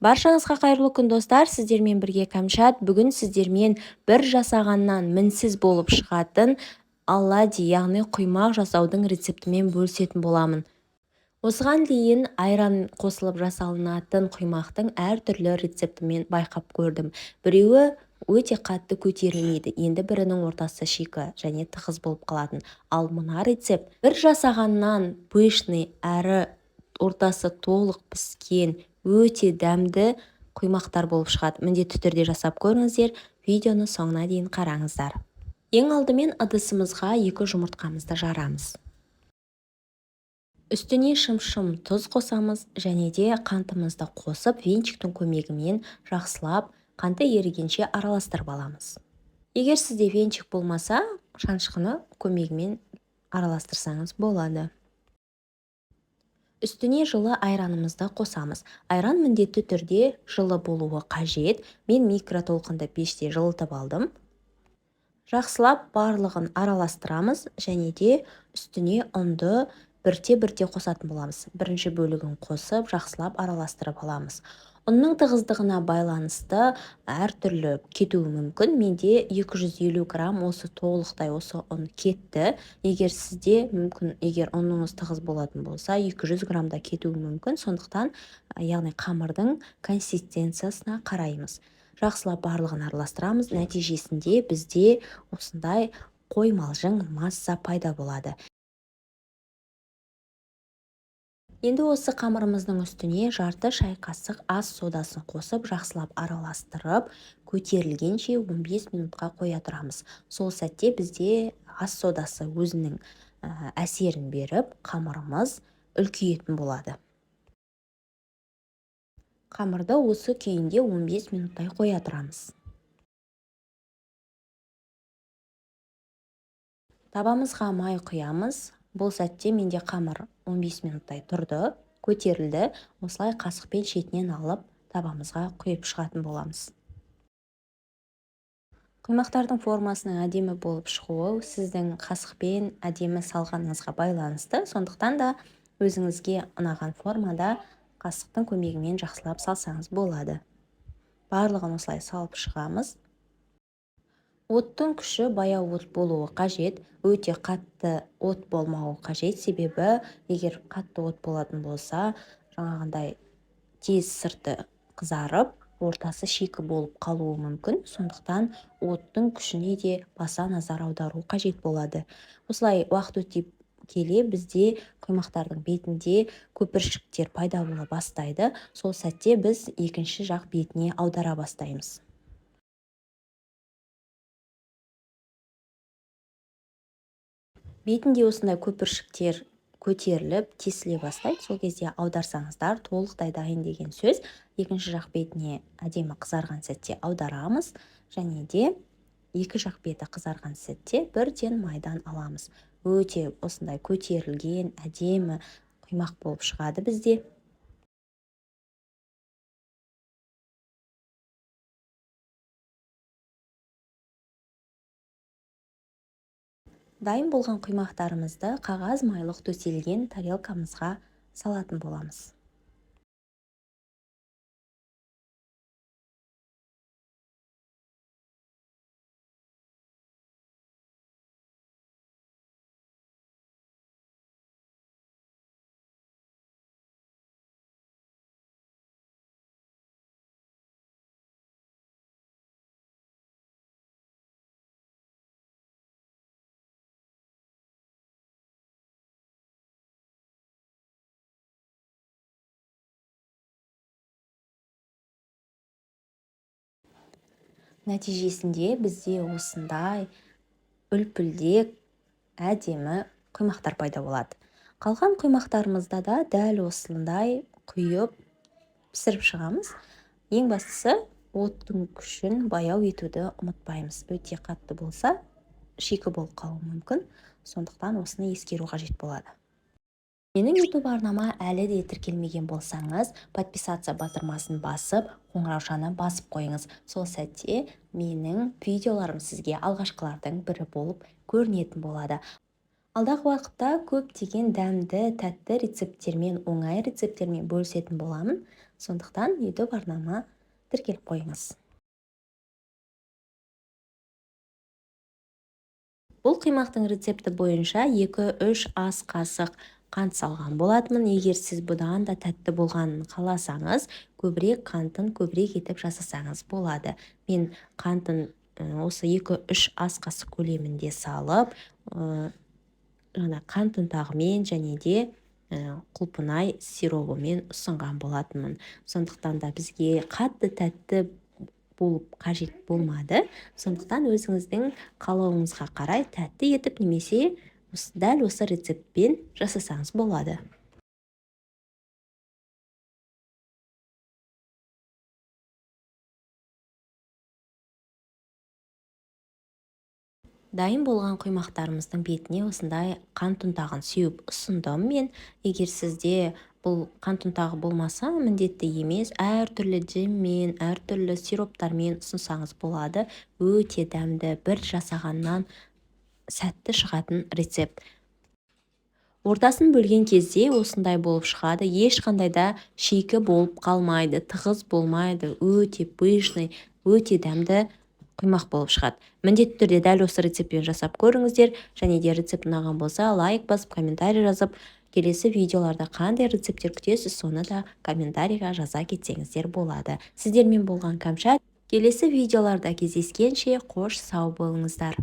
Баршаңызға қайырлы күн, достар! Сіздермен бірге Кәмшат. Бүгін сіздермен бір жасағаннан мінсіз болып шығатын оладьи, яғни құймақ жасаудың рецептімен бөлісетін боламын. Осыған дейін айран қосылып жасалынатын құймақтың әртүрлі рецептімен байқап көрдім. Біреуі өте қатты көтерілмейді, енді бірінің ортасы шикі және тығыз болып қалатын. Ал мына рецепт бір жасағаннан пышный әрі ортасы толық піскен өте дәмді құймақтар болып шығады. Міндетті түрде жасап көріңіздер, видеоны соңына дейін қараңыздар. Ең алдымен ыдысымызға 2 жұмыртқамызды жарамыз. Үстіне шымшым тұз қосамыз және де қантымызды қосып, венчиктің көмегімен жақсылап қанты ерігенше араластырып аламыз. Егер сізде венчик болмаса, шанышқыны көмегімен араластырсаңыз болады. Үстіне жылы айранымызды қосамыз. Айран міндетті түрде жылы болуы қажет. Мен микротолқынды пеште жылытып алдым. Жақсылап барлығын араластырамыз және де үстіне ұнды бірте-бірте қосатын боламыз. Бірінші бөлігін қосып, жақсылап араластырып аламыз. Ұнның тығыздығына байланысты әртүрлі кетуі мүмкін. Менде 250 грамм осы толықтай осы ұн кетті. Егер сізде мүмкін, егер ұныңыз тығыз болатын болса, 200 грамм да кетуі мүмкін. Сондықтан, яғни қамырдың консистенциясына қараймыз. Жақсылап барлығын араластырамыз. Нәтижесінде бізде осындай қоймалжың масса пайда болады. Енді осы қамырымыздың үстіне жарты шай қасық ас содасын қосып, жақсылап араластырып, көтерілгенше 15 минутқа қоя тұрамыз. Сол сәтте бізде ас содасы өзінің әсерін беріп, қамырымыз үлкейетін болады. Қамырды осы күйінде 15 минуттай қоя тұрамыз. Табамызға май құямыз. Бұл сәтте менде қамыр 15 минуттай тұрды, көтерілді. Осылай қасықпен шетінен алып, табамызға құйып шығатын боламыз. Құймақтардың формасының әдемі болып шығуы сіздің қасықпен әдемі салғаныңызға байланысты. Сондықтан да өзіңізге ұнаған формада қасықтың көмегімен жақсылап салсаңыз болады. Барлығын осылай салып шығамыз. Оттың күші баяу от болуы қажет, өте қатты от болмауы қажет, себебі егер қатты от болатын болса, жаңағындай тез сырты қызарып, ортасы шикі болып қалуы мүмкін. Сондықтан оттың күшіне де баса назар аудару қажет болады. Осылай уақыт өте келе бізде құймақтардың бетінде көпіршіктер пайда бола бастайды. Сол сәтте біз екінші жақ бетіне аудара бастаймыз. Бетінде осындай көпіршіктер көтеріліп, тесіле бастайды. Сол кезде аударсаңыздар, толықтай дайын деген сөз. Екінші жақ бетіне әдемі қызарған сәтте аударамыз және де екі жақ беті қызарған сәтте бірден майдан аламыз. Өте осындай көтерілген әдемі құймақ болып шығады бізде. Дайын болған құймақтарымызды қағаз майлық төселген тарелкамызға салатын боламыз. Нәтижесінде бізде осындай үлпілдек әдемі құймақтар пайда болады. Қалған құймақтарымызда да дәл осындай құйып пісіріп шығамыз. Ең бастысы оттың күшін баяу етуді ұмытпаймыз. Өте қатты болса, шикі болып қалуы мүмкін. Сондықтан осыны ескеру қажет болады. Менің YouTube арнама әлі де тіркелмеген болсаңыз, подписаться батырмасын басып, қоңыраушаны басып қойыңыз. Сол сәтте менің видеоларым сізге алғашқылардың бірі болып көрінетін болады. Алдағы уақытта көптеген дәмді, тәтті рецепттермен, оңай рецепттермен бөлісетін боламын. Сондықтан YouTube арнама тіркеліп қойыңыз. Бұл құймақтың рецепті бойынша 2-3 ас қасық қант салған болатынмын. Егер сіз бұдан да тәтті болғанын қаласаңыз, көбірек қантын көбірек етіп жасасаңыз болады. Мен қантын осы 2-3 ас қасық көлемінде салып, жаңа қант ұнтағымен және де құлпынай сиробымен ұсынған болатынмын. Сондықтан да бізге қатты тәтті болып қажет болмады. Сондықтан өзіңіздің қалауыңызға қарай тәтті етіп немесе дәл осы рецептпен жасасаңыз болады. Дайын болған құймақтарымыздың бетіне осындай қант ұнтағын сеуіп ұсындым мен. Егер сізде бұл қант ұнтағы болмаса, міндетті емес, әртүрлі джеммен, әртүрлі сироптармен ұсынсаңыз болады. Өте дәмді, бір жасағаннан сәтті шығатын рецепт. Ортасын бөлген кезде осындай болып шығады. Ешқандай да шикі болып қалмайды, тығыз болмайды, өте пышный, өте дәмді құймақ болып шығады. Міндетті түрде дәл осы рецептпен жасап көріңіздер. Және де рецепт ұнаған болса, лайк басып, комментарий жазып, келесі видеоларда қандай рецепттер күтесіз, соны да комментарийға жаза кетсеңіздер болады. Сіздермен болған Кәмшат. Келесі видеоларда кездескенше қош сау болыңыздар.